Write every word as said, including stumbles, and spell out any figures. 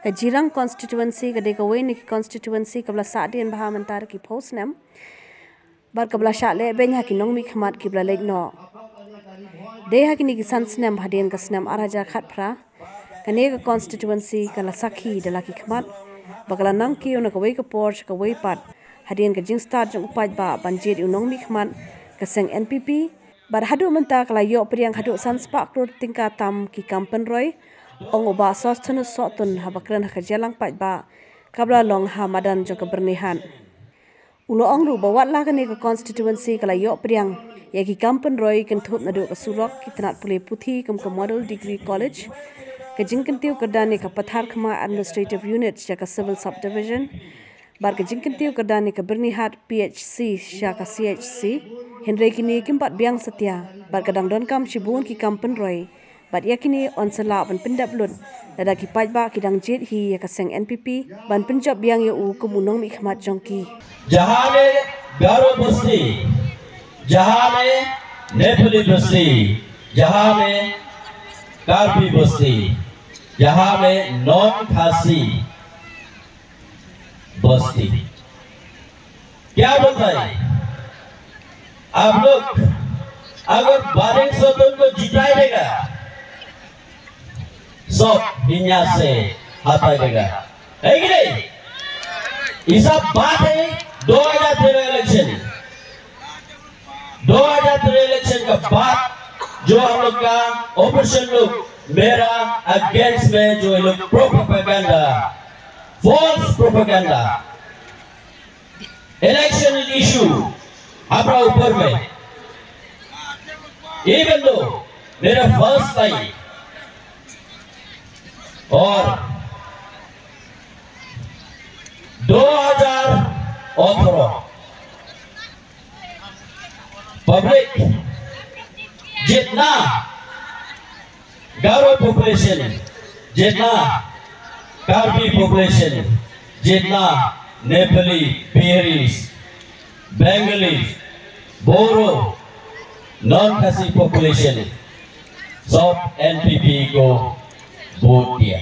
Ka Jirang constituency ka dei kawei na ki constituency kaba la sah dien bha mynta da ki phew snem bad kaba la shah leh beiñ ha ki nongmihkhmat kiba la leit noh. Dei ha kine ki san snem, hadien ka snem ar hajar khatphra, kane ka constituency ka la sakhi da la ki khmat ba ka la nang kiew na kawei ka por sha kawei pat, hadien ka jingstad jong u paidbah ban jied ïa u nongmihkhmat ka seng N P P. Bad haduh mynta ka la ïoh pdiang haduh san spah klur tyngka tam ki kam pynroi, ong u Bah Sosthenes Sohtun haba kren ha ka jingïalang paidbah kaba la long ha madan jong ka Byrnihat. U la ong ruh ba wat la kane ka constituency ka la ïoh pdiang ïa ki kam pynroi kynthup naduh ka surok, ki tnat pule puthi kum ka Model Degree College, ka jingkyntiew kyrdan ïa ka Patharkhmah Administrative Unit sha ka Civil Subdivision, bad ka jingkyntiew kyrdan ïa ka Byrnihat P H C sha ka C H C. Hynrei kine kim pat biang satia bad ka dang donkam shibun ki kam pynroi. Bad ïa kine yn sa lah ban pyndep lut lada ki paidbah ki dang jied hi ïa ka seng N P P ban pynjop biang ïa u kum u nongmihkhmat jong ki. जहाँ में गारो बस्ती, जहाँ में नेपाली बस्ती, जहाँ में कार्बी बस्ती, जहाँ में नॉन खासी बस्ती। क्या बोलता है आप लोग? अगर बारिश सदन को जिताई देगा, सब हिन्या से हटाई देगा, है कि नहीं? ये सब बात है दो हज़ार तेरह इलेक्शन, दो हज़ार तेरह इलेक्शन का बाद जो हम लोग का ऑपरेशन लोग मेरा अगेंस्ट में जो ये लोग propaganda, false propaganda, election issue हमारा ऊपर में, इवन दो मेरा फर्स्ट टाइम और दो हज़ार अठारह पब्लिक जितना गारो पॉपुलेशन, जितना कार्बी पॉपुलेशन, जितना नेपाली, बिहारीज, बंगालीज, बोरो, नॉन खासी पॉपुलेशन, सब एनपीपी को वोट दिया।